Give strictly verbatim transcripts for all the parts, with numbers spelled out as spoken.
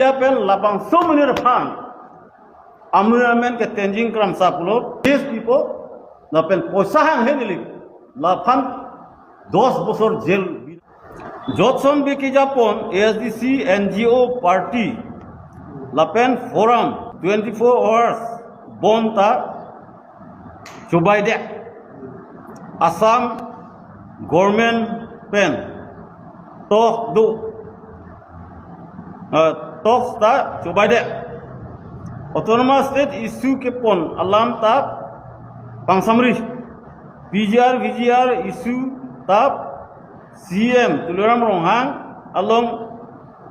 Lapen labangso amonit aphan amen amen ke Tenzing Kramsa pulo, case pipo, lapen poisa hanghe neli, laphan dos bosor jail. Jotson biki japon A S D C, N G O party, lapen forum twenty-four hours bon ta chubai de. Assam government pen talk do, ah, talks ta chubai de. Autonomous state issue kepon alam ta pangsamri. P G R, V G R issue ta C M Tuliram Ronghang along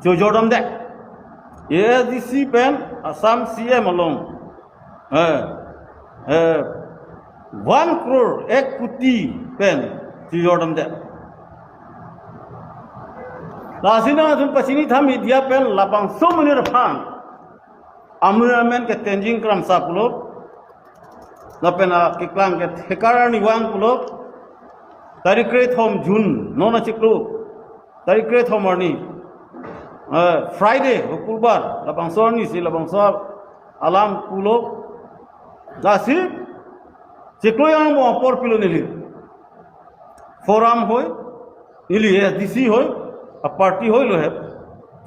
chojordam de. A S D C pen Assam C M along, eh, eh, one crore, ek koti pen chojordam de. Lasi nangtum pachini tha media pen labangso amonit aphan amen amen ke Tenzing Kramsa pulo, lapen akeklang ke Thekar Arnivang pulo, tarik kre-thom June, non achiklo, tarik kre-thom arni, eh, Friday, Hukurbar, labangso arni si labangso alam pulo. Lasi chiklo ijang angbong apor pilo neli. Forum hoi, neli A S D C hoi, a party hoi lo he.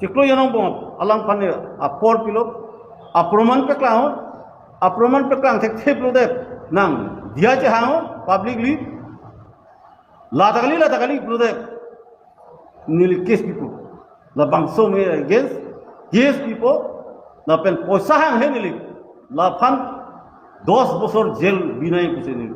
Chiklo ijang angbong alam aphan apor pilo, aproman paklang ho, aproman paklang thekthe pulote nang diya chehang ho, publicly, la ta kali, la ta kali pulote neli case pipo. Labangso amonit against case pipo, lapen poisa hanghe neli, laphan dos bosor jail binai pusi neli.